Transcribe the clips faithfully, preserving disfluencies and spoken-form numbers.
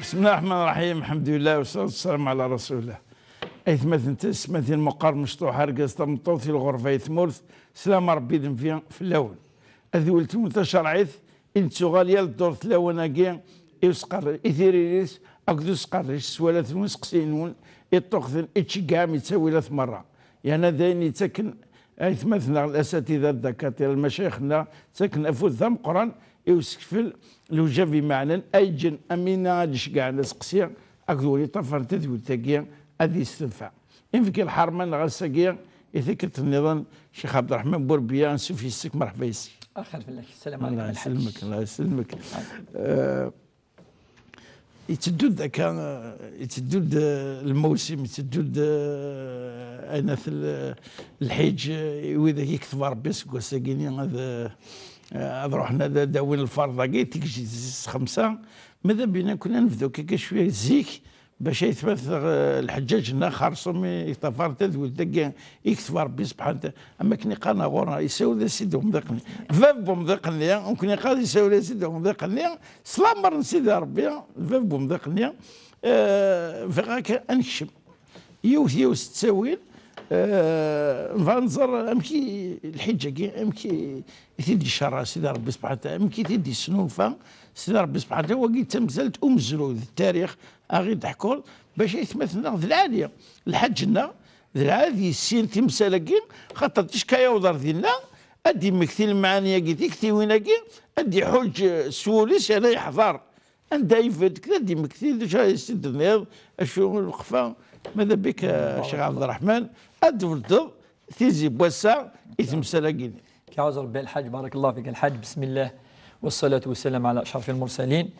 بسم الله الرحمن الرحيم، الحمد لله والصلاة والسلام على رسول الله. Aytmaten, tiyessetmatin, meqqar mecṭuḥ, argaz, tameṭṭut, i lɣerba, i tmurt, slam Ṛebbi d nnbi fell-awen. Ad weltmun tacerɛit i nettuɣal yal ddurt lawan-agi i usqerr-, i tiririt akked usqerric s walat-nwen, iseqsiyen-nwen, i ṭṭuqten, i tceggɛem, i ttawilat merra. Yerna d ayen yettaken aytmaten-nneɣ, lasatida, ddakaṭira, lmacayix-nneɣ, ttaken afud d ameqqran i usekfel, lujab imeɛnen, ay ǧǧen am winna ad d-ceggɛen aseqsi akked win iṭṭafaren tadwilt-agi ad yestenfeɛ. Infek lḥerma-nneɣ ass-agi i tikkelt nniḍen, Ccix Ɛebderreḥman Burbiya, ansuf yes-k, merḥba yes-k. Axir fell-ak, sslam ɛlikum a Lḥaǧ. Allah yesselmek, Allah yesselmek. Eh, yetteddu-d akka, eh, yetteddu-d, eh, lmawsim, yetteddu-d, eh, ayna-t l-, lḥiǧ, eh, i widak i yekteb Ṛebbi seg wass-agi-nni ad, eh, ad ruḥen ad, ad awin lferḍ-agi, tigejdit s xemsa. Mada bina kunna nebdu akka cwiya zik, bac aytmaten, eh, lḥeǧǧaǧ-nneɣ xerṣum i ṭṭafaren tadwilt-agi i yekteb Ṛebbi subḥanahu wa taɛala. Am akken iqqaren ɣur-neɣ, yessawel-as-id umḍiq-nni. Bab umḍiq-nni, akken iqqar, yessawel-as-id umḍiq-nni, s lamer n Sidi Ṛebbi, bab umḍiq-nni, eh, bɣiɣ akka ad nekcem. Yiwet, yiwet s ttawil, eh, nebɣa ad nẓer amek i, lḥiǧ-agi, amek i, i t-id-icerreɛ Sidi Ṛebbi subḥanahu wa taɛala, amek i t-id-isnulfa Sidi Ṛebbi subḥanahu wa taɛala. Wagi d tamsalt umezruy d tarix, a ɣ-id-teḥkuḍ, bac aytmaten-nneɣ d lɛali, lḥaǧ-nneɣ d lɛali ad yissin timsal-agi, xaṭer ticka yaweḍ ar dinna, ad d-immekti lemɛani-agi, tiktiwin-agi, ad d-iḥuǧ, eh, s wul-is, yerna yeḥḍer. Anda yebdek, ad d-immekti d acu ara s-id-tenniḍ, acu lqfa, mada bik, eh, Ccix Ɛebderreḥman, ad d-tbeddeḍ tizi n wass-a i temsal-agi-nni. K-iɛuzz Ṛebbi a Lḥaǧ, barakallahu fik a Lḥaǧ, bismillah, wassalatu wassalamu ɛala acrafi lmursalin.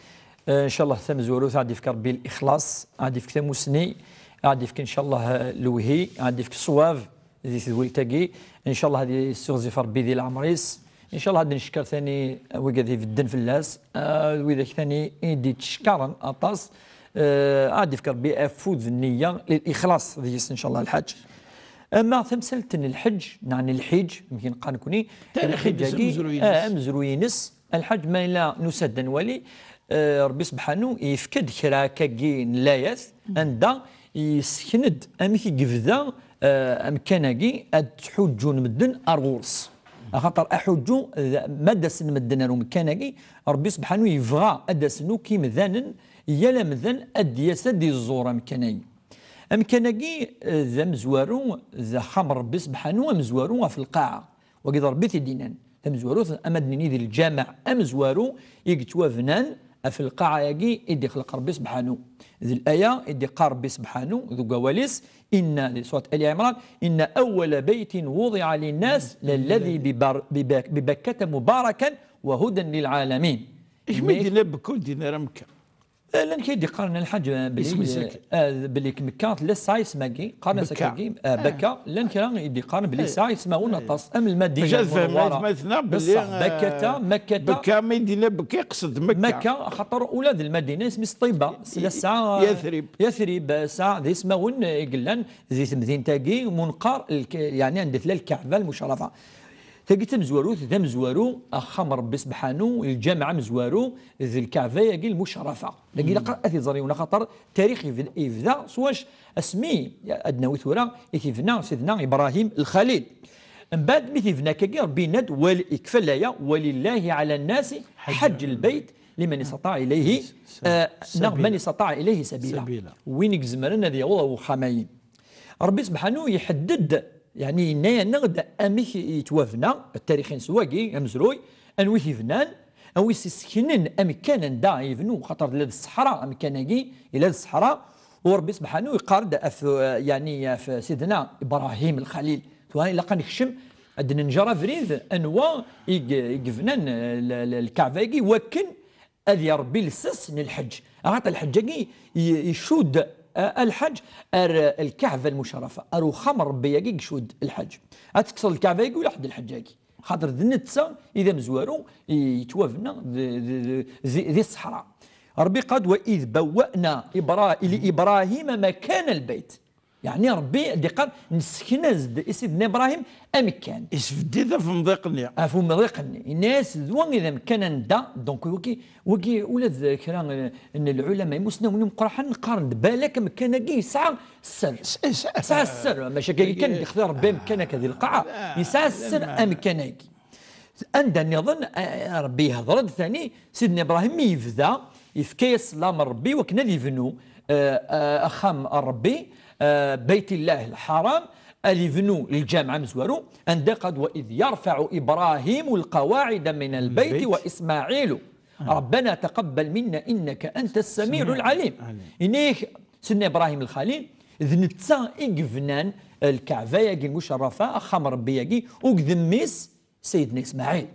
Eh, ncallah tamezwarut ad d-ifk Ṛebbi lixlaṣ, ad d-ifk tamusni, ad d-ifk ncallah, eh, lewhi, ad d-ifk ṣṣwab, di tedwilt-agi. Ncallah ad yessuɣzif Ṛebbi di leɛmer-is. Ncallah ad d-neckeṛ tani wigad ibedden fell-as, ah, widak tani i d-ittcekkaren aṭas, eh, ad d-ifk Ṛebbi afud n nniya, lixlaṣ deg-s, ncallah a Lḥaǧ. Ama tamsalt n lḥeǧ, neɣ n lḥiǧ, amek i neqqar nekni, tarix-ines, lḥiǧ-agi, amezruy-ines. Ah, amezruy-ines, a Lḥaǧ, ma yella nusa-d ad nwali, eh, Ṛebbi subḥanu yefka-d kra akkagi n layat, anda yessken-d amek i yebda, eh, amkan-agi ad ttḥuǧǧun medden ar ɣur-s. Axaṭer aḥuǧǧu, d-, ma d-asen medden ar umkan-agi, Ṛebbi subḥanu yebɣa ad d-asen akk imdanen, yal amdan ad d-yas ad d-iẓẓur amkan-agi. Amkan-agi, eh, d amezwaru, d axxam n Ṛebbi subḥanu amezwaru ɣef lqaɛa. Wagi d Ṛebbi i t-id-yennan. Tamezwarut, ama d-nini d lǧameɛ amezwaru i yettwabnan ɣef lqaɛa-agi i d-ixleq Ṛebbi subḥanu. D laya i d-iqqar Ṛebbi subḥanu deg wawal-is, inna, di surat Ali Ɛimran, inna awwala baytin wudiɛa linnas lalladhi bibar-, bibak-, bibakkata mubarakan wa hudan lilɛalamin. Kemm i d-yenna Bekka, ur d-yenna ara Mekka. Eh, llan kra i d-iqqaren a Lḥaǧ, eh, belli, isem-is akka? Eh, belli Mekka tella tesɛa isem-agi, qqaren-as Bekka. Akkagi, eh, Bekka, llan kra i d-iqqaren belli tesɛa ismawen aṭas, am Lmadina Lmunawwara. Aytmaten-a belli, beṣṣeḥ, eh, Bakkata, Makkata. Bekka, ma i d-yenna Bekka, iqsed Mekka. Mekka, axaṭer ula d Lmadina isem-is Ṭiba, tella tesɛa, eh, Yathrib. Yathrib, eh, tesɛa d ismawen, eh, i yellan di temdint-agi, mu neqqar, lk-, yeɛni anda tella Lkaɛba Lmucerrafa. Tagi d tamezwarut, d amezwaru, axxam n Ṛebbi subḥanu, lǧameɛ amezwaru, d Lkaɛba-agi Lmucerrafa. Dagi ilaq ad t-iẓer yiwen, axaṭer tarix yebd-, yebda s wac, asmi ad d-nawi tura i t-ibna Sidna Ibrahim Lxalil. Mbeɛd mi t-ibna akkagi, Ṛebbi yenna-d, wal-, ikfa laya, walillahi ɛala nnasi ḥaǧǧ lbayt liman istataɛ ilayhi, eh, neɣ man istataɛ ilayhi sabila. Win i izemren ad yaweḍ ar wexxam-ayi. Ṛebbi subḥanu iḥedded, yeɛni yenna-yaneɣ-d amek yettwabna, tarix-ines wagi, amezruy, anwi t-ibnan, anwi s-iseknen amekkan anda yebnu, xaṭer tella d ṣṣeḥra, amekkan-agi, yella d ṣṣeḥra, u Ṛebbi subḥanu yeqqar-d ɣef, yeɛni ɣef Sidna Ibrahim Lxalil. Tura ilaq ad nekcem, ad d-nenǧer abrid, anwa i g-, i yebnan l-, l-, Lkaɛba-agi, wakken ad yerr Ṛebbi lsas n lḥeǧǧ. Axaṭer lḥeǧǧ-agi i-, icudd a-, a lḥaǧ ar Lkaɛba Lmucerrafa, ar uxxam n Ṛebbi-agi i icudd lḥaǧ. Ad tekkseḍ Lkaɛba-agi ulaḥedd lḥeǧǧ-agi. Xaṭer d netta i d amezwaru i yettwabna d-, d-, d-, di, di ṣṣeḥra. Ṛebbi qal-d, wa id bawwa'na Ibra-, li Ibrahima makana lbayt. Yeɛni Ṛebbi ad d-iqqar, nessekn-as-d i Sidna Ibrahim amekkan. Isbedd-it ɣef umḍiq-nni. Ɣef umḍiq-nni. Yenna-yas, d wa i d amekkan anda, donc wagi, wagi ula d kra, eh, n lɛulama imusnawen imeqqraḥen qqaren-d balak amekkan-agi yesɛa sser. Yesɛa sser, maca akka kan yextar Ṛebbi amekkan akka di lqaɛa. Yesɛa sser amekkan-agi. Anda nniḍen, eh, Ṛebbi yehder-d tani, Sidna Ibrahim mi yebda, yefka-yas lamer Ṛebbi wakken ad yebnu, eh, eh, axxam n Ṛebbi, eh, Bayt Illah Lḥaram, ad yebnu lǧameɛ amezwaru, anda qad, وإذ يرفع إبراهيم القواعد من البيت وإسماعيل ربنا تقبل منا إنك أنت السميع العليم. Yenna-yak Sidna Ibrahim Lxalil, d netta i yebnan, eh, Lkaɛba-yagi lmucerrafa, axxam Ṛebbi-yagi, akked mmi-s, Sayidna Ismaɛil.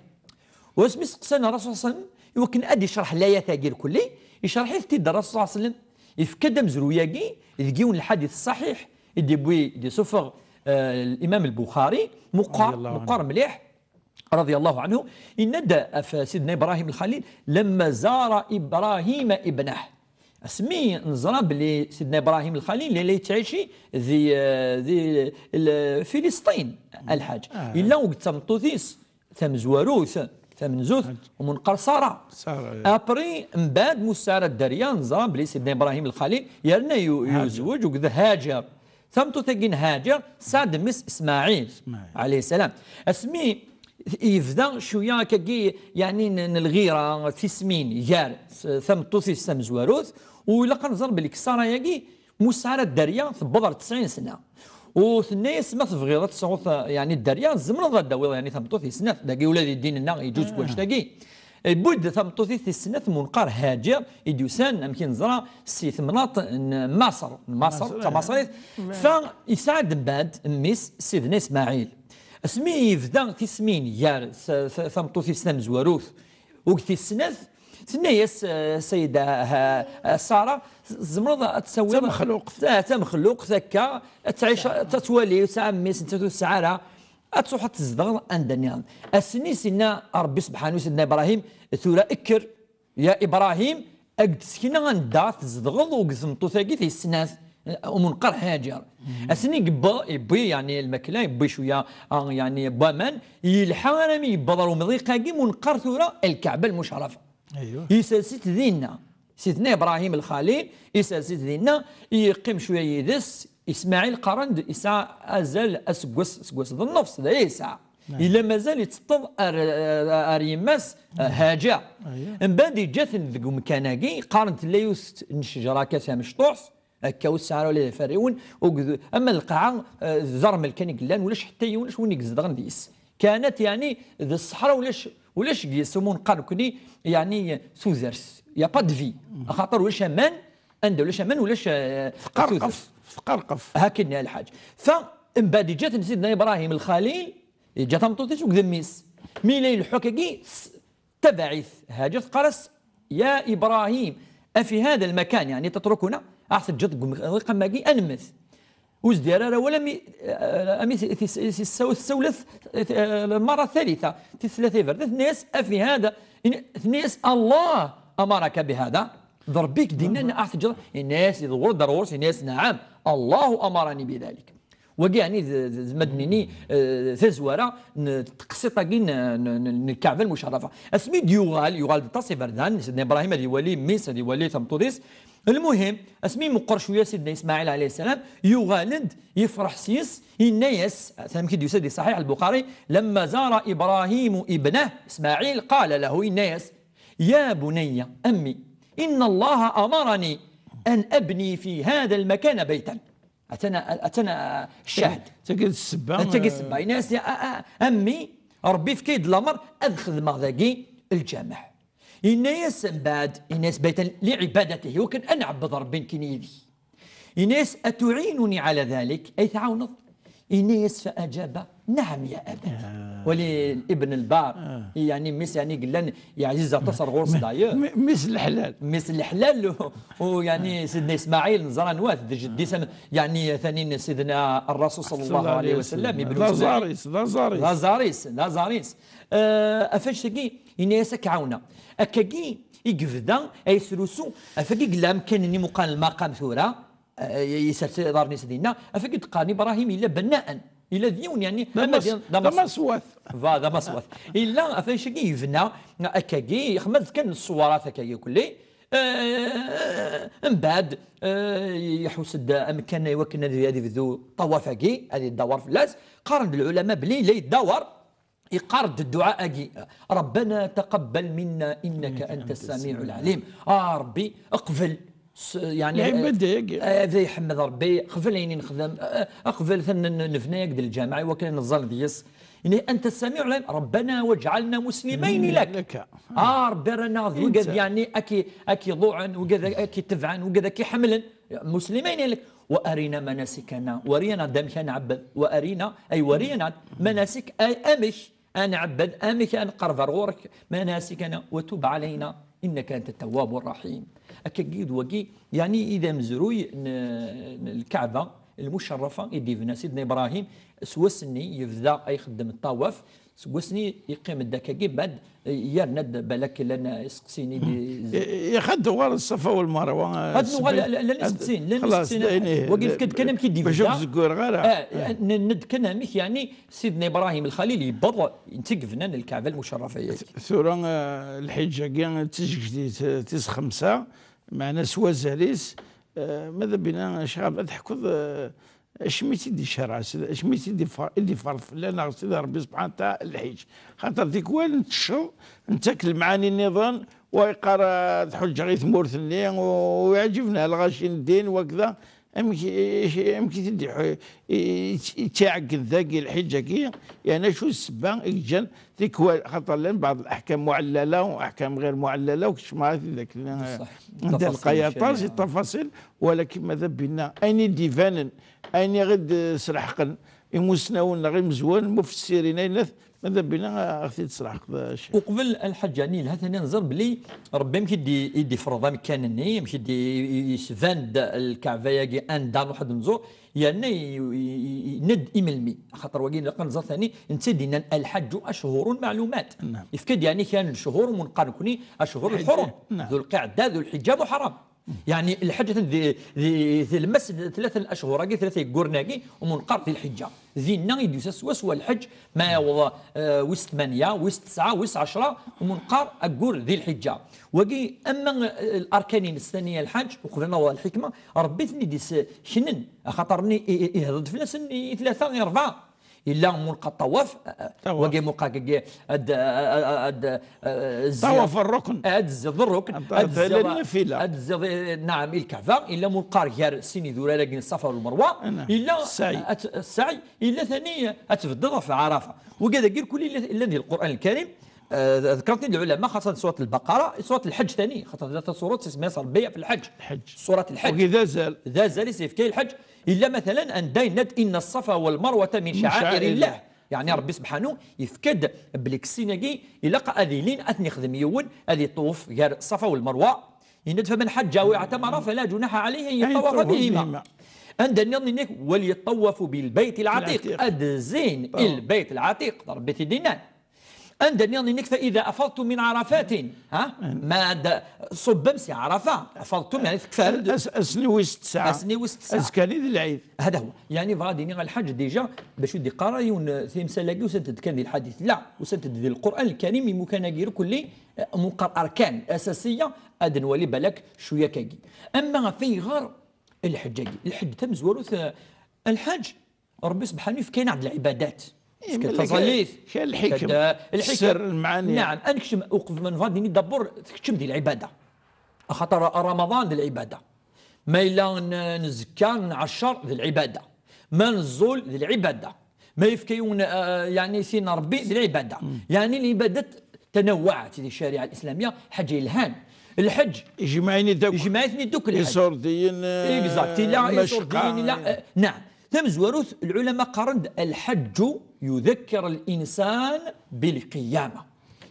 Wasmi s-, seqsan Rasul sallallahu alayhi wa sallam, i wakken ad d-icreḥ layat-agi lkulli, icreḥ-it-id Rasul sallallahu alayhi wa sallam, yefka-d amezruy-agi deg yiwen lḥadit ṣṣaḥiḥ, i d-yewwi, i d-yessufeɣ, eh, Imam Lbuxari, meqqar, meqqar mliḥ, رضي الله عنه, yenna-d ɣef Sidna Ibrahim Lxalil, لما زار إبراهيم ابنه. Asmi neẓra belli Sidna Ibrahim Lxalil yella yettɛici di, eh, di l-, Filisṭin, a Lḥaǧ. Yella akked tmeṭṭut-is tamezwarut, tamenzut, umu neqqar Sara. Après, mbeɛd mi ur tesɛi ara dderya, neẓra belli Sidna Ibrahim Lxalil yerna yu-, yuzweǧ akked Haǧer. Tameṭṭut-agi n Haǧer tesɛa-d mmi-s Ismaɛil, alayhi ssalam. Asmi yebda cwiya akkagi, yeɛni n, n lɣira, tismin gar s-, tameṭṭut-is tamezwarut, u ilaq ad nẓer belli Sara-agi, mi ur tesɛi ara dderya, tewweḍ ar tesɛin sna. U tenna-yas, ma tebɣiḍ ad tesɛuḍ, yeɛni, dderya, tzemreḍ ad d-tawiḍ, yeɛni, tameṭṭut tis snat, dagi ula di ddin-nneɣ yeǧǧuz deg wannect-agi. Yewwi-d tameṭṭut-is tis snat, mu neqqar Haǧer, i d-yusan, amek i neẓra, si temnaḍt n Maṣer, n Maṣer, d tamaṣrit. Fa yesɛa-d mbeɛd mmi-s, Sidna Ismaɛil. Asmi yebda tismin gar s-, s-, tameṭṭut-is tamezwarut, akked tis snat, tenna-yas, eh, Sayida, eh, eh, Sara, tzemreḍ ad tsawiḍ tamexluqt. Ta-, tamexluqt akka, ad tɛic, ad twali, tesɛa mmi-s, nettat ur tesɛi ara, ad truḥ ad tezdeɣ anda nniḍen. Ass-nni s-, yenna Ṛebbi sebḥanu i Sidna Ibrahim, tura kker, ya Ibrahim, ad k-d-sekneɣ anda tzedɣeḍ akked tmeṭṭut-agi tis snat, umu neqqar Haǧer. Ass-nni yewwi, yewwi, yeɛni, lmakla, yewwi cwiya, ah, yeɛni, n waman, yelḥa armi yewweḍ ɣer umḍiq-agi, mu neqqar tura Lkaɛba Lmucerrafa. Yessers-itt dinna. Sidna Ibrahim Lxalil, yessers-itt dinna, yeqqim cwiya yid-s, Ismaɛil qqaren-d yesɛa azal aseggas, aseggas d nnefs, d aya yesɛa. Yella mazal yetteṭṭeḍ ar, ar, ar yemma-s, Haǧer. Mbeɛd yeǧǧa-ten deg umkan-agi, qqaren tella yiwet n ccejra akka tamecṭuḥt, akka ur tesɛi ara ula d iferriwen, ur ged-, ama lqaɛa, eh, d rrmel kan i yellan, ulac ḥetta yiwen, ulac win i izedɣen deg-s. Kanat, yeɛni, d ṣṣeḥra, ulac, ulac deg-s, umu neqqar nekkni, yeɛni, tudert. Y a pas de vie. Axaṭer ulac aman, anda ulac aman, ulac, eh, tudert. Tqerqef, tqerqef. Hakken ya Lḥaǧ. Fa, mbeɛd yeǧǧa-ten Sidna Ibrahim Lxalil, yeǧǧa tameṭṭut-is akked mmi-s. Mi yella ileḥḥu akkagi, s-, tabaɛit Haǧer teqqar-as, ya Ibrahim, afi hada lmakan, yeɛni, tatrukuna, ad ɣ-teǧǧeḍ deg umḍiq am wagi, ad nemmet. Ur s-d-yerra ara wala mi, eh, ami tis-, tis-, tis-, tessawlet, eh, lmara thalitha, tis tlata iberdan, tenna-yas, afi hada, in-, tenna-yas, Allah amaraka bihada, d Ṛebbi i k-d-yennan ad ɣ-teǧǧeḍ, yenna-yas, iḍewwer-d ar ɣur-s, yenna-yas, naɛam, Allahu amarani bidalik. Wagi, yeɛni, d, d, d, ma d-nini, eh, tazwara n teqsiṭ-agi n, n, n, n Lkaɛba Lmucerrafa. Asmi d-yuɣal, yuɣal-d aṭas iberdan, Sidna Ibrahim ad iwali mmi-s, ad iwali tameṭṭut-is. Lmuhim, asmi meqqer cwiya Sidna Ismaɛil alayhi ssalam, yuɣal-d, yefreḥ s-yes, yenna-yas, amek i d-yusa di Ṣaḥiḥ Lbuxari, لما زار إبراهيم ابنه إسماعيل قال له, yenna-yas, يا بني, a mmi, إن الله أمرني أن أبني في هذا المكان بيتا. Atan, atan, ah, ccahd. Tagi d ssebba, tagi d ssebba. Yenna-yas, a, a, a mmi, Ṛebbi yefka-yi-d lamer ad xedmeɣ dagi lǧameɛ. Yenna-yas mbeɛd, yenna-yas, baytan li ibadatihi, wakken ad nɛebbed Ṛebbi nekkini yid-k. Yenna-yas, atuɛinuni ɛala dalik, ay tɛawneḍ? Yenna-yas, fa aǧaba, naɛam ya abati. Wali Ibn Lbar, yeɛni mmi-s, yeɛni yellan yeɛziz aṭas ar ɣur-s, d'ailleurs. Mmi-s n leḥlal. Mmi-s n leḥlal, u, u, yeɛni Sidna Ismaɛil, neẓra anwa-t, d jeddi-s, yeɛni tanin Sidna Ṛṛasul ṣalla Llahu ɛalayhi wa sallam, Ibn Zubayr. D aẓar-is, d aẓar-is. D aẓar-is, d aẓar-is. Eh, ɣef annect-agi, yenna-yas, ad k-ɛawneɣ. Akkagi i yebda, ay srusu, ɣef wagi yella amkan-nni muqan lmaqam tura, Eh, yessers iḍarren-is dinna, af akken d-qqaren Ibrahim yella bennaan, yella d yiwen, yeɛni, d ama d amas-, d d amas-, amaṣwat. Va, d amaṣwat. Yella, af acu-agi yebna, akkagi, yexdem-d kan ṣṣwarat akkagi kulli. Eh, mbeɛd, eh, iḥus-d amkan i wakken ad, ad ibdu ṭṭawaf-agi, ad idawar fell-as. Qqaren-d lɛulama belli la yeddawar, iqqar-d dduɛa-agi: "ربنا تقبل منا إنك أنت السميع العليم". A Ṛebbi, qbel s-, yeɛni, lɛibada-agi. Eh, ad iḥemmed Ṛebbi, qbel ayen i nexdem, eh, qbel ten-, n-, nebna-yak-d lǧameɛ i wakken ad neẓẓal deg-s. Ini: "أنت السميع العليم، ربنا واجعلنا مسلمين لك". لك. A Ṛebbi, rran-aɣ d wigad, yeɛni, ak-, ak-iḍuɛen, wigad ak-itebɛen, wigad ak-iḥemmlen. مسلمين لك. "وأرنا مناسكنا", wari-aneɣ-d amek ad nɛebbed, "وأرنا", ay wari-aneɣ-d, "مناسك", ay amek ad nɛebbed, amek ad nqerreb ar ɣur-k, "مناسكنا وتب علينا إنك أنت التواب الرحيم". Akkagi d wagi, yeɛni, i d amezruy n, n Lkaɛba lmucerrafa i d-yebna Sidna Ibrahim. S wass-nni yebda ad ixeddem ṭṭawaf, seg wass-nni yeqqim-d akkagi, mbeɛd yerna-d, balak llan iseqsiyen i d-, i-, i-, ad nuɣal ɣer Ṣṣafa wal Marwa, eh, ad nuɣal, llan iseqsiyen, llan iseqsiyen. Wagi nefka-d kan amek i d-yebda. Bac ur k-zeggureɣ ara. Eh, n-, ned kan amek, yeɛni, Sidna Ibrahim Lxalil yewweḍ, netta i yebnan Lkaɛba lmucerrafa-agi. Tura, eh, lḥiǧ-agi d tijeǧǧigt tis xemsa, meɛna s wazal-is, eh, ma d abina, Ccix, ad teḥkuḍ, eh, acimi i tt-id-icerreɛ, acimi i tt-id-ifer-, i d-iferḍ fell-aneɣ Sidi Ṛebbi subḥanahu wa taɛala lḥiǧ. Xaṭer tikwal ntecceḍ, nettak lemɛani nniḍen, wa yeqqar, eh, ad ḥuǧǧeɣ i tmurt-nni, u, u iɛǧiben-aɣ lɣaci n ddin, wakda. Amek, amek i t-id-iḥu-, i, i, i tt-iɛeggen dagi lḥiǧ-agi? Yeɛni acu d ssebba i yeǧǧan tikwal, xaṭer llan baɛḍ leḥkam muɛellala u aḥkam ɣir muɛellala, u kecmeɣ-it-id akken, eh, anda lqay aṭas i ttafaṣil, walakin ma d abina, ayen i d-ibanen, ayen i ɣ-id-sreḥqen imusnawen neɣ imezwan, mufassirin, ayen at-, ma d abina, a ɣ-t-id-tesreḥqeḍ, a Ccix. Uqbel lḥaǧa-nni, yelha tani ad nẓer belli Ṛebbi amek i d-, i d-ifreḍ amkan-nni, amek i d-, i, i, yesban-d Lkaɛba-agi anda nruḥ ad nẓur, yerna i, i, i, yenna-d i melmi. Axaṭer wagi ilaq ad nẓer tani, netta i d-yennan: "الحج أشهر معلومات". Naam. Yefka-d yeɛni kra n lechur, umi neqqar nekni achhur lḥurum. Naam. Dhu lqiɛda, dhu lḥiǧǧa, muḥerram. Yeɛni lḥaǧ atan di, di, di tlemmast n tlata n lechur-agi, tlata yegguren-agi, umi neqqar di lḥiǧǧa. Dinna i d-yusa swaswa lḥeǧ, ma yaweḍ, eh, wis tmanya, wis tesɛa, wis ɛecra, umi neqqar aggur di lḥiǧǧa. Wagi, ama, eh, larkan-ines tani a lḥaǧ, uqbel ad naweḍ ɣer lḥikma, Ṛebbi ten-id-iseknen, axaṭer-nni i, i, ihdeḍ fell-asen i, i tlata, i ṛebɛa. Illa umi neqqar ṭṭawaf, eh, eh, wagi umi neqqar kagi, ad, eh, eh, ad, eh, eh, zziḍ, ṭṭawaf ṛṛukn. Ad tezziḍ ṛṛukn, ad tezziḍ, ad tezziḍ, eh, naɛam, i Lkaɛba, illa umi neqqar gar sin idurar-agi n Ṣṣafa u Lmerwa, illa, eh, at-, ssɛi. Illa tani ad tbeddeḍ ɣef Ɛarafa. Wigad-agi irkul illa, illa di Lqur'an Lkarim, eh, ḍekren-t-id lɛulama, xaṣṣa surat Lbaqara, surat Lḥeǧ tani, xaṭer tella tasurat isemma-yas Ṛebbi ɣef Lḥeǧ. Lḥeǧ. Surat Lḥeǧ. Wagi d azal. D azal i s-yefka i Lḥeǧ, illa matalan anda yenna-d: "إن الصفا والمروة من شعائر الله". Yeɛni Ṛebbi subḥanu yefka-d belli deg sin-agi ilaq ad ilin, ad ten-ixdem yiwen, ad iṭṭawef gar Ṣṣafa u Lmerwa. Yenna-d: "فمن حج أو اعتمر فلا جناح عليه أن يطوف بهما". Anda nniḍen yenna-k: "وليطوفوا بالبيت العتيق". Ad zzin i Lbayt Lɛatiq, d Ṛebbi i t-id-yennan. Anda nniḍen yenna-k: "فإذا أفضتم من عرفات". Ha? Ma d-, ṣubbem si Ɛarafa. Afḍtum, yeɛni tekfam-d. Ass-, ass-nni wis tesɛa. Ass-nni wis tesɛa. Azekka-nni d lɛid. هذا هو. Yeɛni bɣiɣ ad iniɣ lḥaǧ, déjà, d acu i d-iqqar yiwen, timsal-agi usant-d kan di lḥadit. La, usant-d di Lqur'an Lkarim, imukan-agi irkelli, eh, umi neqqar arkan, asasiya, ad nwali balak cwiya akkagi. Ama ɣef ayɣer lḥeǧ-agi? Lḥeǧ tamezwarut, eh, lḥaǧ, Ṛebbi subḥanu yefka-yaneɣ-d lɛibadat. Yefka-d taẓallit, kra lḥikm, yefka-d, eh, lḥikm. Sser, lmeɛani. Naɛam, ad nekcem, uqbel ma nebɣa ad d-nini d'abord, tkeččem di lɛibada. Axaṭer Ramaḍan d lɛibada. Ma yella n-, nzekka, nɛeccer, d lɛibada. Ma neẓẓul, d lɛibada. Ma yefka yiwen, eh, yeɛni sin Ṛebbi, d lɛibada. Yeɛni lɛibadat tanawwaɛat di ccariɛa lislamya, ḥaǧa yelhan. Lḥeǧ. Ijmeɛ-iten-id akk. Ijmeɛ-iten-id akk lḥeǧ. Iṣurdiyen, eh, exact, illa imacqa, iṣurdiyen, illa, eh, naɛam. Tamezwarut, lɛulama qqaren-d: "الحج يذكر الإنسان بالقيامة".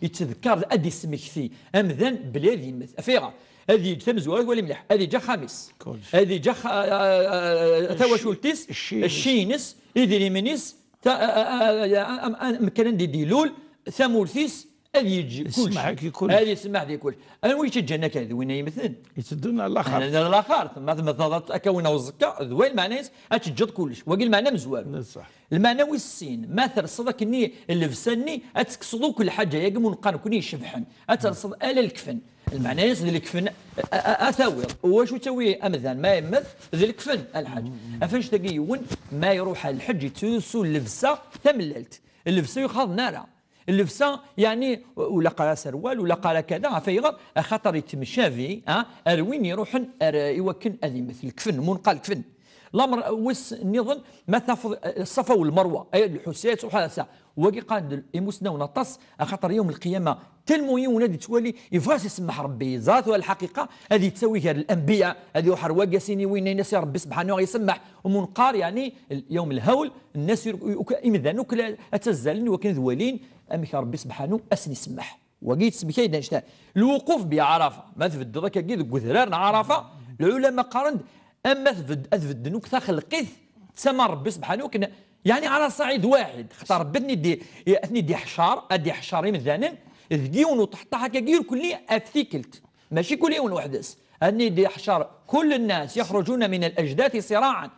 Yettdekkar, ad d-ismekti amdan belli ad yemmet. Af ayɣer? Ad yeǧǧ tamezwarut, wali mliḥ, ad yeǧǧ axxam-is. Kullec. Ad yeǧǧ ax-, a, a, a, a, tawacult-is, cci-ines, idrimen-is, ta-, a, a, a, a, a, amkan anda i d-ilul, tamurt-is, Ad yeǧǧ kullec. Yesmaḥ-ak i kullec. Ad yesmaḥ di kullec. Anwa i yeǧǧan akka? D win yemmten. Itteddun ar laxert. Ar laxert. Ma temmteḍ akka win uẓekka, d wayen meɛna-is ad teǧǧeḍ kullec. Wagi lmeɛna amezwaru. D ṣṣeḥ. Lmeɛna wis sin, ma terseḍ akkenni llebsa-nni, ad tekkseḍ akk lḥaǧa-yagi, mu neqqar nekkni icebḥen. Ad terseḍ ala lekfen. Lmeɛna-yas d lekfen a, a, a tawiḍ. U wacu ttawi amdan ma yemmet? D lekfen, a lḥaǧ. Af annect-agi yiwen, ma iruḥ ar lḥeǧ, yettusu llebsa tamellalt. Llebsa yuxaḍen ara. Llebsa, yeɛni, ur ilaq ara aserwal, ur ilaq ara kada, ɣef ayɣer? Axaṭer yettemcabi, ha, ar win iruḥen ar, i wakken ad immet, lekfen, mu neqqar lekfen. Lamer wis nniḍen, ma tafeḍ, eh, Ṣṣafa u Lmerwa, ay lḥusiya, subḥan Allah, wagi qqaren-d imusnawen aṭas, axaṭer yawm lqiyama, tellement yiwen ad yettwali, yebɣa ad s-isemmeḥ Rebbi, yeẓra tura lḥaqiqa, ad yettawi gar lanbiya, ad iruḥ ar wagi, ad s-yini winna, ini-as i Rebbi sebḥanu ad aɣ-isemmeḥ, u mu neqqar, yeɛni, yawm lhawl, nnas ur-, ur-, imdanen akk la, ad ttazzalen i wakken ad walin amek Rebbi sebḥanu ad sen-isemmeḥ. Wagi yettsemkay-d annect-a. Lwuquf bi Ɛarafa. Ma tbeddeḍ akkagi deg udrar n Ɛarafa, lɛulama qqaren-d, ama tbed-, ad bedden akk taxelqit, d tama n Rebbi sebḥanu akken, yeɛni ɛala ṣaɛid waḥid. Xaṭer Rebbi ad ten-id-, ad ten-id-iḥcer, ad d-iḥcer imdanen, deg yiwen uṭeḥṭaḥ akkagi irkelli ɣef tikkelt. Mačči kul yiwen weḥd-s. Ad ten-id-iḥcer كل الناس يخرجون من الأجداث سراعا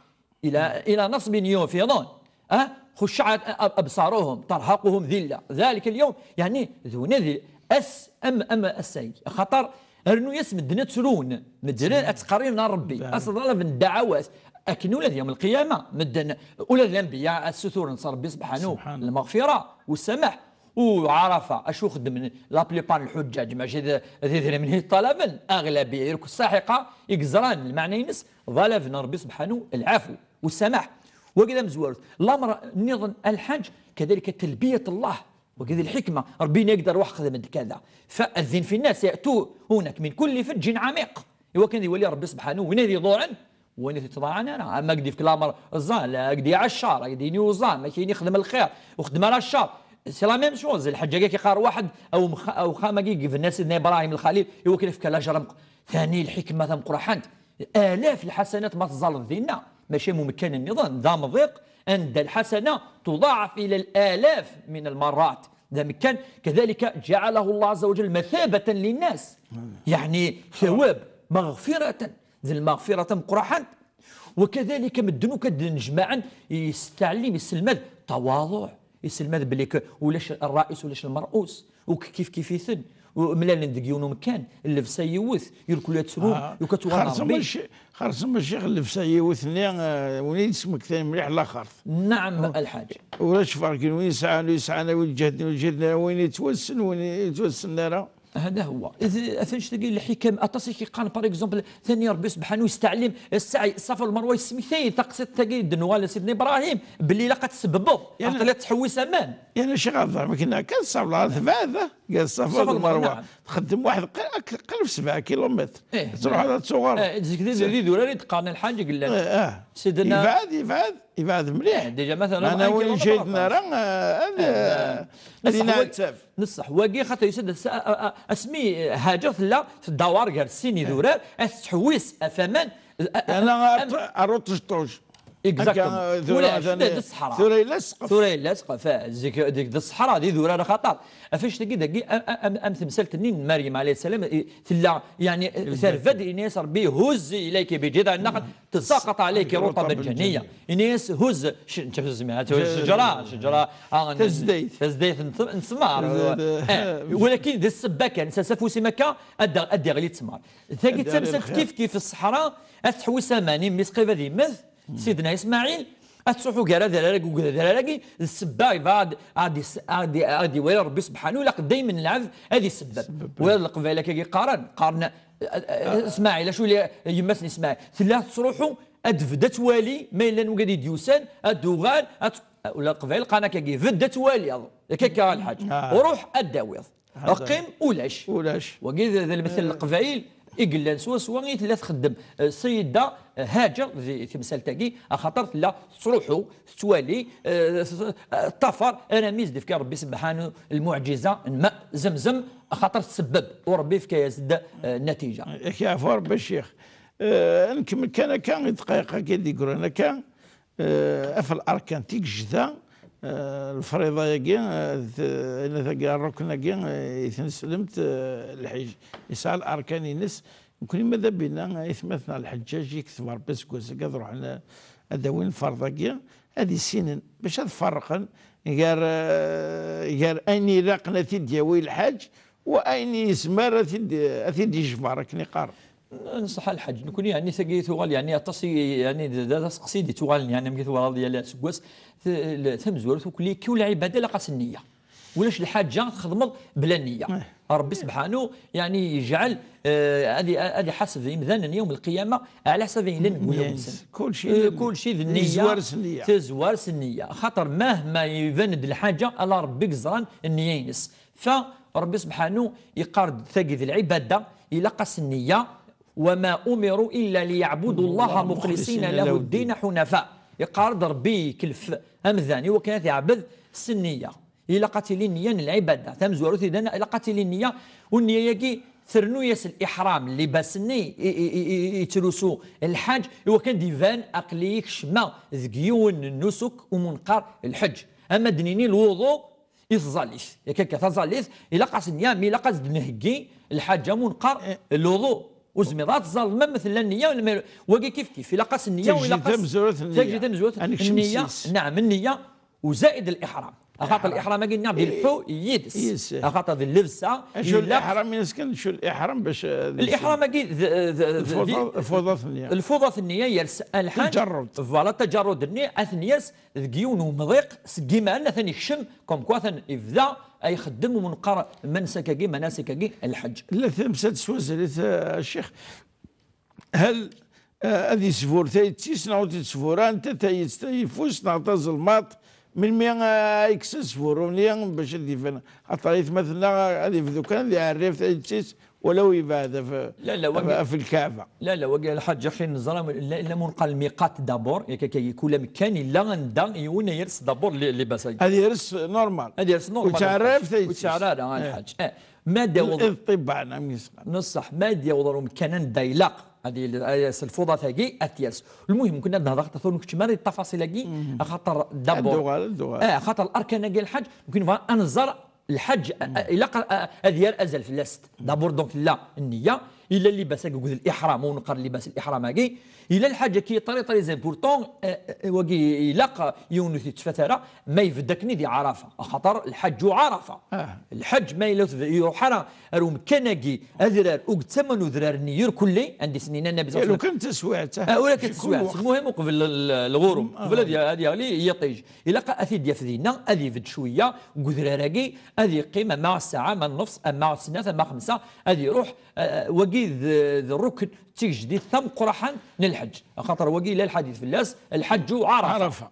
إلى، إلى نصب يوفضون. أه؟ خشعت أب-، أبصارهم ترهقهم ذلة. ذلك اليوم، يعني, d win ad i-, ass am, am ass-agi. Axaṭer rnu-yas medden ad ttrun, medden ad ttqerriben ar Rebbi, ad s-ḍalaben ddeɛwat. Akken ula d yawm lqiyama, medden, ula d lanbiya ad ssuturen s Rebbi sebḥanu lmeɣfira u ssamaḥ. U Ɛarafa, acu xeddmen la plupart n lḥuǧǧaǧ? Mačči d, d idrimen i ṭṭalaben, aɣlabiya, irk ṣṣaḥiqa i yeẓran lmeɛna-ines, ḍalaben Rebbi sebḥanu lɛafu u ssamaḥ. Wagi d amezwaru. Lamer nniḍen a lḥaǧ, kadalika talbiyat Allah. Wagi d lḥikma. Rebbi yenna-ak-d arwaḥ xdem-d kada. فأذن في الناس يأتونك من كل فج عميق. Iwakken ad iwali Rebbi sebḥanu, win ad iḍuren, win i t-ittḍaɛan ara. Ama ad k-d-yefk lamer ẓẓal, ad k-d-iɛaccer, ad k-d-yini uẓam, ad k-yini xdem lxir, ur xeddem ara ccer. C'est la même chose. Lḥaǧa-agi i k-iqqar waḥed, aw mxa-, aw uxxam-agi i yebna Sidna Ibrahim Lxalil, iwakken ad yefk alajer ameq-, tani lḥikma tameqqraḥant. Alaf lḥasanat ma teẓẓaleḍ dinna, mačči am umekkan nniḍen, d amḍiq, anda lḥasana tuḍaɛaf ila lalaf min lmarat. D amekkan, كذلك جعله الله عز وجل مثابة للناس. Yeɛni, ثواب, مغفرة, d lmeɣfira tameqqraḥant. وكذلك medden akk ad d-nnejmaɛen s ttɛellim, iselmad tawaḍuɛ, iselmad belli k-, ulac ṛṛaïs, ulac lmerɛus, u k-, kif kif-iten, u mlalen deg yiwen umekkan, llebsa yiwet, irkul ad ttrun, u k-ad twaɣen Rebbi. Xerṣum a Ccix, llebsa yiwet-nni, eh, win i d-smektayen mliḥ laxert. Naɛam, a lḥaǧ. Ulac fark, win yesɛan, win yesɛan, win iǧehden, win iǧehden, win yettwassen, win yettwassen ara. هذا هو. إذ-، atan cctagi lḥikam, aṭas i k-iqqaren, par exemple, tani Rebbi sebḥanu yesteɛlim, ssɛi, Ṣṣafa u Lmerwa, yesmektay taqsiṭ-agi d-nuɣal Sidna Ibrahim, belli ilaq ad tsebbbeḍ, yeɛni, aql-i ad tḥewwis aman. Yeɛni, Ccix Ɛebderreḥman, akken akka tessawleḍ ɣer tbada, gar Ṣṣafa u Lmerwa, naɛam. Txeddem waḥed q-, ak-, qrib sebɛa kilumitr. Eh, ad truḥeḍ ad tuɣaleḍ. Eh, zik di, di durar i d-qqaren a lḥaǧ, i yellan. Eh, eh. Sidna yebɛed, yebɛed. Yebɛed mliḥ. Eh, déjà, مثلا, meɛna win ur iǧehden ara, eh, ad, eh, eh, ad neṣṣeḥ, neṣṣeḥ. Wagi xaṭer yusa-d as-, a, a, a, asmi, eh, Haǧer tella teddawar gar sin idurar, ad tettḥewwis ɣef aman, a, a, yerna am- ar uṭejṭuj. Exactement. Akka, eh, tura, tura, d ṣṣeḥra. Tura yella ssqef. Tura yella ssqef, eh, zik, dik d ṣṣeḥra, d idurar axaṭer. Af annect-agi dagi, a, a, am, am temsalt-nni n Maryem alayha ssalam, i, tella, yeɛni, terba-d, ini-as Rebbi, هزي إليك بجذع النخلة تساقط عليك رطبا جنيا. Ini-as, huzz, sh-, sh-, sh-, sh-, ccejra, ccejra, ah, n-, tazdayt. Tazdayt n t-, n ttmer. Eh, walakin d ssebba kan, s afus-im akka, ad d-, ad d-iɣli ttmer. Tagi d tamsalt kif kif ṣṣeḥra, ad tettḥewwis aman, imi-s qrib ad yemmet, Sidna Ismaɛil, ad tettruḥu gar adrar-agi u gar adrar-agi, d ssebba, yebɣa ad, ad is-, ad, ad iwali Rebbi sebḥanu, ilaq daymen lɛebd ad isebbeb. Wala d Leqbayel akka i qqaren, qqaren, Smaɛil, acu yella yemma-s n Smaɛil? Tella tettruḥu ad tbedd ad twali ma yella wigad i d-yusan, ad d-tuɣal, ad t-, ula d Leqbayel qqaren akkagi, bedd ad twaliḍ. Akka akka a lḥaǧ. Ruḥ ad d-tawiḍ. Qqim, ulac. Ulac. Wagi d, d lmettel n Leqbayel i yellan swaswa i tella txeddem, eh, Sayida, eh, Haǧer di temsalt-agi, axaṭer tella tettruḥu, tettwali, eh, s-, eh, ṭṭafar, armi s-d-ifka Rebbi sebḥanu lmuɛǧiza n ma Zemzem, axaṭer tsebbeb, u Rebbi yefka-yas-d, eh, nnatiǧa. Ak yeɛfu Rebbi a Ccix. Eh, ad nkemmel kan akka, i ddqayeq-agi i d-yeggran akka, eh, af larkan, tigejda, eh, lefriḍa-agi, eh, d-, ayen-agi, rrukn-agi, eh, i tneslemt, eh, lḥiǧ. Yesɛa larkan-ines. Nekni ma d abina, aytmaten lḥeǧǧaǧ, yekteb Rebbi seg wass-agi ad ruḥen, eh, ad awin lferḍ-agi, ad issinen bac ad ferqen gar, eh, gar ayen ilaqen ad t-id-yawi lḥaǧ u ayen yezmer ad t-id-, ad t-id-yejber, akken iqqar. Nṣeḥḥa lḥaǧ, nekni, yeɛni, tagi tuɣal, yeɛni, aṭas i, yeɛni, d, d, d aseqsi i d-ittuɣalen, yeɛni, amek i twalaḍ yal aseggas, t-, l-, tamezwarut, ukli, kul lɛibada ilaq-as nniya. Ulac lḥaǧa txedmeḍ bla nniya. Ṛebbi sebḥanu, yeɛni, yejɛel, eh, ad i-, ad iḥaseb imdanen yawm lqiyama ɛla ḥsab ayen yellan deg wulawen-nsen. Kulci, eh, kulci d nniya. Yezwar s nniya. Tezwar s nniya. Axaṭer mahma iban-d lḥaǧa, ala Ṛebbi i yeẓran nniya-ines. Fa Ṛebbi sebḥanu yeqqar-d tagi d lɛibada, ilaq-as nniya, وما أمروا إلا ليعبدوا الله مخلصين له الدين حنفاء. Yeqqar-d Ṛebbi ikelf amdan i wakken ad t-iɛbed s nniya. Ilaq ad tili nniya n lɛibada. Tamezwarut idan ilaq ad tili nniya, u nniya-agi ternu-yas liḥram, libas-nni i, i, i, i, yettlusu lḥaǧ, i wakken ad d-iban aql-i kecmeɣ deg yiwen n nnusuk umunqar lḥeǧ. Ama d-nini lwuḍu, i tẓallit. Yak akka, taẓallit, ilaq-as nniya, mi ilaq ad d-nheggi lḥaǧa, mu neqqar lwuḍu. Ur zmireḍ ad tẓalleḍ, ma tella nniya, ma, wagi kif kif, ilaq-as nniya, u ilaq-as tamezwarut n nniya. Tagji tamezwarut n nniya. Ad nekcem s-, naɛam, nniya, u zaid liḥram. Axaṭer liḥram-agi nniɣ-d ilḥu yid-s. Yid-s, eh. Axaṭer d llebsa, acu ilaq liḥram-ines kan, acu liḥram bac, eh, liḥram-agi d, d, d, d lfuḍa-, lfuḍat-nni. Lfuḍat-nni yers alḥan. Taǧerrudt. Voilà, taǧerrudt-nni, ad ten-yers deg yiwen umḍiq seg iman atan ikcem, comme quoi atan ibda a ixeddem umenqar mansak-agi, manasik-agi, lḥeǧ. La tamsalt s wazal-it, eh, a Ccix. Hal, eh, ad yesbur tayet-is neɣ ur t-yesbur ara, anta tayet, tayeffust neɣ tazelmaḍt? Melmi, eh, ay yekkes asburru-nni bac ad d-iban? Axaṭer aytmaten-nneɣ ad yebdu kan ad iɛerrif tayet-is, walaw yebɛed ɣef, la, la, wagi, ɣef Lkaɛba. La, la, wagi lḥaǧ, axi neẓra, illa, illa ma neqqar lmiqat d'abord, yak akka, kul amkan illa anda yiwen ad yers d'abord li-, libas-agi. Ad yers normal. Ad yers normal. Ur yettɛerrif tayet-is. Ur yettɛerrif ara, eh, lḥaǧ. Eh, ma d-yaweḍ, iḍ ṭibban, am yesqan. Neṣṣeḥ, ma d-yaweḍ ɣer umkan anda ilaq, ad yel-, ad yers lfuḍat-agi, ad t-yers. Lmuhim, kunna ad nehḍer, xaṭer tura ur nekcem ara di ṭṭafasil-agi, axaṭer d'abord. Ad d-uɣal, ad d-uɣal. Eh, axaṭer larkan-agi lḥaǧ, nekni nebɣa ad nẓer lḥaǧ, a, a, ilaq a, a, ad yerr azal fell-as. D'abord, donc, tella nniya, illa libas-agi akked liḥram, u neqqar libas liḥram-agi, illa lḥaǧ-agi très, très important, eh, eh, wagi ilaq yiwen ur t-yettfat ara, ma ibedd akken di Ɛarafa, axaṭer lḥaǧ Ɛarafa. Ah. Lḥaǧ ma yella ur t-, iruḥ ara ar umkan-agi, adrar, u yettaman udrar-nni irkelli, anda i s-yenna Nnabi صلى الله عليه وسلم. Ula kan d taswiɛt, ah, ula kan d taswiɛt. Lmuhim, uqbel l-, l-, lɣurum, ah, qbel ad y-, ad yeɣli yiṭij. Ilaq ad t-id-yaf dinna, ad ibedd cwiya deg udrar-agi, ad yeqqim ama ssaɛa, ama nnefṣ, ama snat, ama xemsa, ad iruḥ, eh, wagi d, d rrukn, d tigejdit tameqqraḥant n lḥeǧ. Axaṭer wagi yella lḥadit fell-as, lḥaǧ Ɛarafa. Ɛarafa.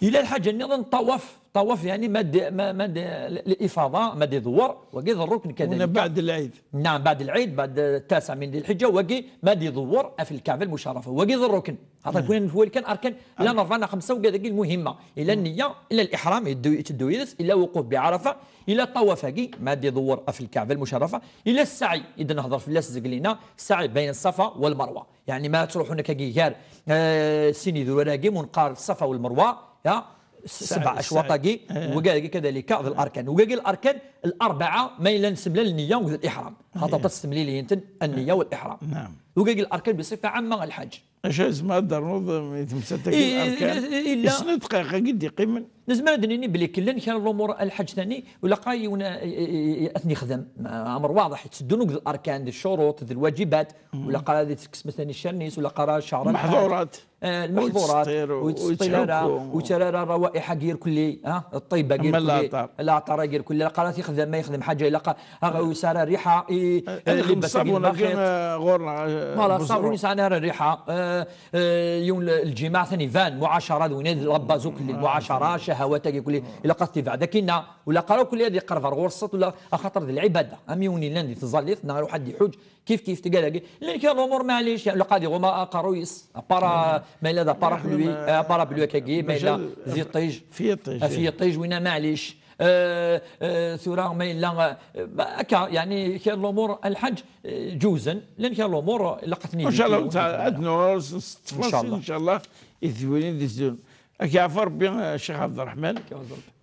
Yella lḥaǧa nniḍen, ṭṭawaf, ṭṭawaf, yeɛni ma d-, ma, ma d-, l-, l-ifada, ma d-iḍewwer, wagi d rrukn kadalik. Mbeɛd lɛid. Naɛam, mbeɛd lɛid, mbeɛd ttaseɛ min di lḥiǧǧa, wagi ma d-iḍewwer ɣef Lkaɛba lmucarrafa. Wagi d rrukn. Xaṭer, mm, kul win wali kan arkan, llan ṛebɛa neɣ xemsa, wigad-agi lmuhimma. Illa nniya, illa liḥram, yeddu, yetteddu yid-s, illa lwuquf bi Ɛarafa, illa ṭṭawaf-agi, ma d-iḍewwer ɣef Lkaɛba lmucarrafa, illa ssaɛi, i d-nehḍer fell-as zeglina, ssaɛi bayna Ṣṣafa wa Lmerwa. Yeɛni ma ttruḥun akkagi gar, eh, sin idrar-agi, mu neqqar Ṣṣafa wa Lmerwa, ya, s-, ssaɛi, sebɛa acwaṭ-agi, eh, wigad-agi kadalika d larkan. Wigad-agi larkan, larbɛa, ma yella nsemlal nniya akked liḥram. Xaṭer, eh, tassemlilin-ten, nniya wa liḥram. Naam. Wigad-agi larkan bi ṣifa ɛamma, lḥaǧ. Acu, tzemreḍ ad d-ternuḍ, eh, i temsalt-agi, i, larkan? I, i, illa. Isna dqayeq-agi d-iqqimen. Nezmer ad d-nini belli llan kra n lumuṛ, a lḥaǧ, tani, ur ilaq ara yiwen a, a, a, a ten-yexdem. Amr waḍeḥ, itteddun akked larkan, d ccuruṭ, d lwaǧibat, ur ilaq ara ad tekkes, masalan, ccern-is, ur ilaq ara cceɛr n lḥaǧ. Lmeḥḍurat. Eh, lmeḥḍurat, ur yettseṭṭil ara, ur yettseṭṭil ara, ur yettara ara rawaiḥ-agi irkelli, ha? Ṭṭib-agi irkelli, laɛṭer. Laɛṭer-agi irkelli, ilaq ara t-yexdem, ma yexdem ḥaǧa, ilaq ara ur yesɛi ara rriḥa, i, eh, ad ixdem ṣṣabun-agi, eh, ɣur-neɣ, eh, voilà, ṣṣabun ur yesɛi ara rriḥa, eh, eh, yiwen l-, lǧimaɛ tani iban, muɛacara d win, d labazu kulli, muɛacara, cahawat-agi kulli, ilaq ad t-ibɛed akkinna, ur ilaq ara kulli ad iqerreb ar ɣur-s, ula axaṭer d lɛibada, am yiwen yellan di tẓallit, neɣ iruḥ ad d-iḥuǧ, kif kif, tigad-agi. Llan kra n lumuṛ, maɛlic, ilaq ad iɣum a-, aqerruy-is. À part, euh, ma yella d aparapluie, euh, aparapluie akkagi, ma yella d iṭij. F yiṭij, ɣef yiṭij, winna maɛlic. Euh, euh, tura ma yella, euh, ba-, akka, yeɛni kra n lumuṛ, a lḥaǧ, euh, ǧuzen. Llan kra n lumuṛ, ilaq ad ten-id-, inchallah, ad nuɣal s, s ttfaṣil, inchallah, i tedwilin d-iteddun. Ak yeɛfu Rebbi, eh, Ccix Ɛebderreḥman.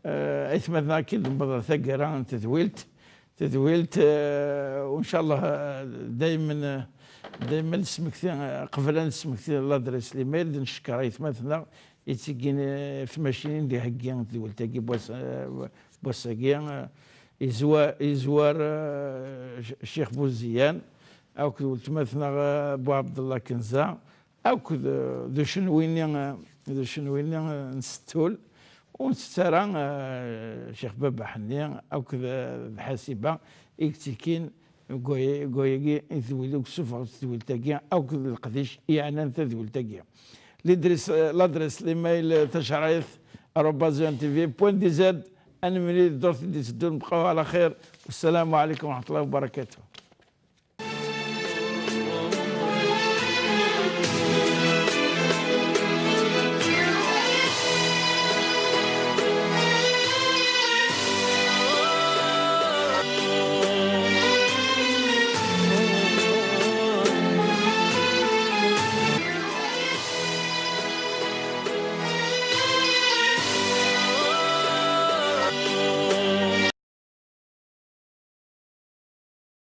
Eh, aytmaten-a, akken d-newweḍ ɣer taggara n tedwilt, tedwilt, eh, u ncallah, eh, daymen, eh, daymen ad nesmekti, eh, qbel ad nesmekti l'adresse l'email, d ncekkeṛ aytmaten-a yetteggin, eh, ɣef tmacinin d-iheggi tedwilt-agi n wass, eh, n wass-agi, eh, yezwa-, yezwar, eh, Ccix Buzeyyan, akked weltma-tneɣ, eh, Bu Ɛebdellah Kenza, akked, eh, d ucenwi-nni, eh, d ucenwi-nni, eh, n Settul, ur ntett ara, eh, Ccix Babaḥ-nni, akked, eh, d Ḥasiba, i yettekkin deg way-, deg wayagi i tedwilt, deg usuffeɣ n tedwilt-agi, akked leqdic i yeɛnan tadwilt-agi. L'adresse, eh, l'adresse l'email, eh, tacerɛit arobase U N T V point D Z. Ad nemlil ddurt i d-iteddun, bqaw ɛla xir. Wassalamu ɛalaykum wa raḥmatullahi wa barakatuh.